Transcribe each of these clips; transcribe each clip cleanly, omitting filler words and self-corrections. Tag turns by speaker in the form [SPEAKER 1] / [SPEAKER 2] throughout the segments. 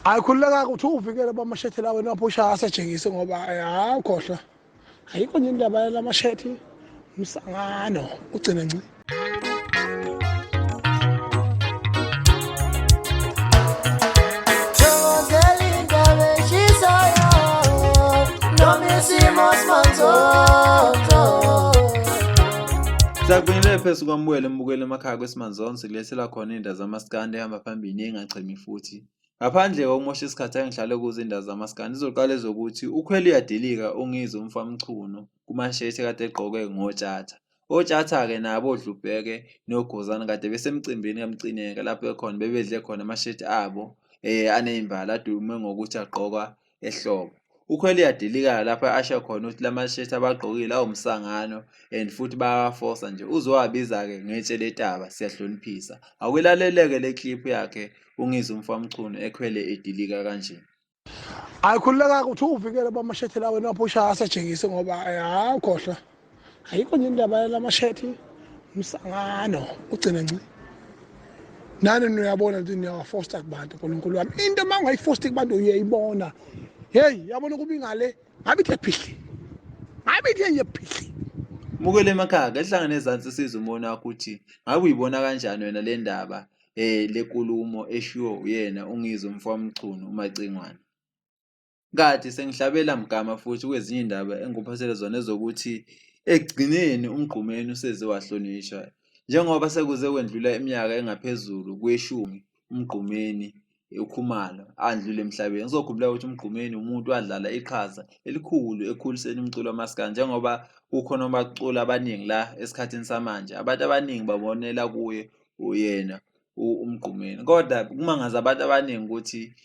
[SPEAKER 1] Hayi, khululeka ukuthi uvikele bamashethi lawo wena asejekise ngoba hayi, khohlwa, ayikho nje indaba yalamashethi, umsangano ugcine nci.
[SPEAKER 2] Thokozela indaba eshisayo noma isimo simanzonzo.
[SPEAKER 3] Sakubingelele phezu kwamukele mbukeli emakhaya kwesimanzonzo silethela khona iy'ndaba zamaskandi ehamba phambili ney'ngachemi futhi. Ngaphandle kokumosha isikhathi ake ngihlale kuzo iy'ndaba zamaskandi izoqala ezokuthi ukhwele uyadilika uNgizwe uMfamchunu kumashethi ekade egqoke ngoTshatha. OTshatha-ke nabo oDlubheke noGozane kade besemcimbini kaMcineka lapho ekhona bebedle khona amashethi abo aney'mbali adume ngokuthi agqokwa ehlobo. Ukhwele uyadilika lapho asho khona ukuthi lamashethi abagqokile awumsangano and futhi bayawafosa nje uzowabiza-ke ngetshe letaba siyahloniphisa. Akulaleleke le clip yakhe uNgizwe uMfamchunu ekhwele edilika kanje.
[SPEAKER 1] Hayi, khululeka ukuthi uvikele bamashethi lawo wena asejekise ngoba hayi, khohlwa, ayikho nje indaba yalamashethi, umsangano ugcine nci. Nani niyabona ukuthi niyawafosta kubantu. Nkulunkulu wami, into uma ungayifosti kubantu uyayibona. Heyi, yabona ukuba ingale ngabe ithe phihli, ngabe ithe nje phihli.
[SPEAKER 3] Mukele emakhaya ke hlangane ezansi sizwe umbono wakho ukuthi ngabe uyibona kanjani wena le ndaba lenkulumo eshiwo uyena uNgizwe uMfowamchunu uMacingwane. Kade sengihlabela mgama futhi kwezinye iy'ndaba engikuphathele zona ezokuthi ekugcineni uMgqumeni useze wahlonishwa. Njengoba sekuze kwendlula iminyaka engaphezulu kweshumi uMgqumeni uKhumalo andlule emhlabeni. Ngizokhumbula ukuthi uMgqumeni umuntu wadlala iqhaza elikhulu ekukhuliseni umculo wamaskandi njengoba kukhona abaculi abaningi la esikhathini samanje. Abantu abaningi babonela kuye uyena uMgqumeni. Kodwa kumangaza abantu abaningi ukuthi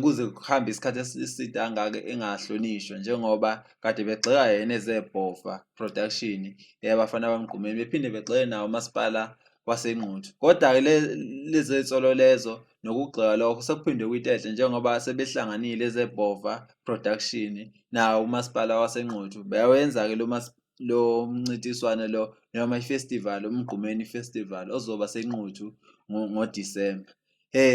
[SPEAKER 3] kuze kuhambe isikhathi eside kangaka engahlonishwa njengoba kade begxeka yena ezeBhova Production yabafana baMgqumeni bephinde begxeke nawo umasipala waseNquthu. Kodwa-ke lezi nsolo lezo nokugxeka lokho sekuphinde kwitehle njengoba sebehlanganile ezeBhova Production nawo umasipala waseNquthu bayawenza-ke lo lo mncintiswano lo noma i-festival uMgqumeni Festival ozoba seNquthu ngoDisemba.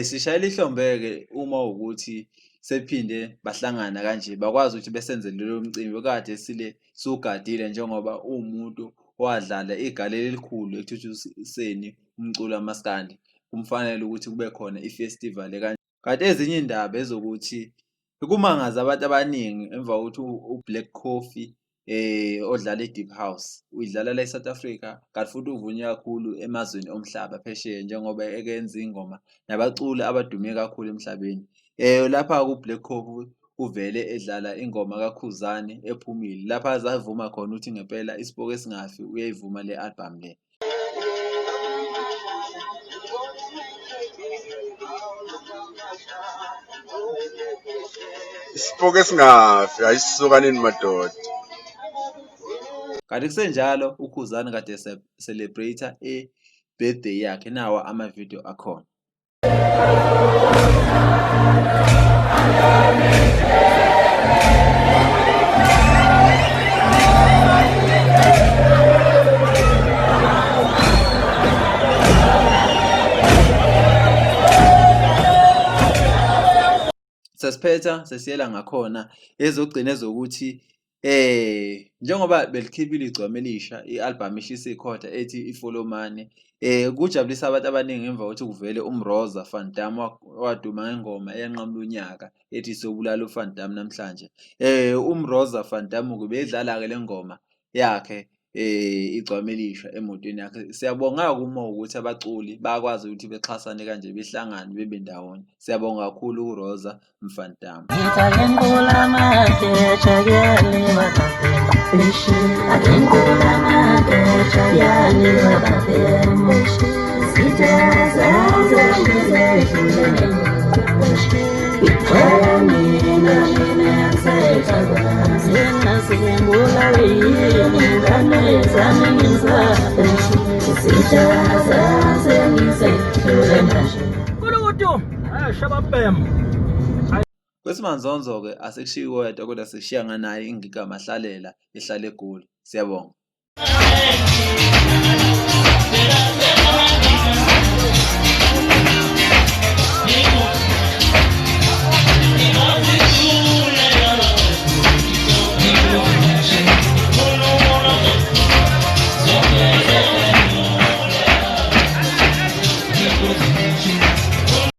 [SPEAKER 3] Sishayela ihlombe-ke uma ukuthi sephinde bahlangana kanje bakwazi ukuthi besenzele lo mcimbi okade sile siwugadile njengoba uwumuntu owadlala igalelo elikhulu ekuthuthukiseni umculo kamaskandi. Kumfanele ukuthi kube khona i-festival ekanje. Kanti ezinye iy'ndaba ezokuthi kumangaze abantu abaningi emva kokuthi u-Black Coffee odlala i-deep house uyidlala la e-South Africa kanti futhi uvunywe kakhulu emazweni omhlaba phesheya njengoba ekenza ingoma nabaculi abadume kakhulu emhlabeni. Lapha ku-Black Coffee uvele edlala ingoma kaKhuzani ephumile lapha azavuma khona ukuthi ngempela isipoki esingafi uyayivuma le album le.
[SPEAKER 4] Isipoki esingafi ayisisukanini madoda.
[SPEAKER 3] Kanti kusenjalo uKhuzani kade celebrate e-birthday yakhe nawa ama-video akhona. Sesiphetha sesiyela ngakhona ezogcina ezokuthi njengoba belikhiphile igcwama elisha i-album ishisa ikhotha ethi iFolomane kujabulisa abantu abaningi emva kokuthi kuvele uMroza Van Damme waduma ngengoma eyanqamula unyaka ethi Sobulala uVan Damme namhlanje. UMroza Van Damme ubedlala-ke le ngoma yakhe igcwama elisha emotweni yakhe. Siyabonga-ke uma ukuthi abaculi bayakwazi ukuthi bexhasane kanje behlangane bebe ndawonye. Siyabonga kakhulu kuRosa Van Damme. Kwesimanzonzo-ke asikushiyi wedwa kodwa sikushiya nganaye ingiga mahlalela ehlala eGoli. Siyabonga.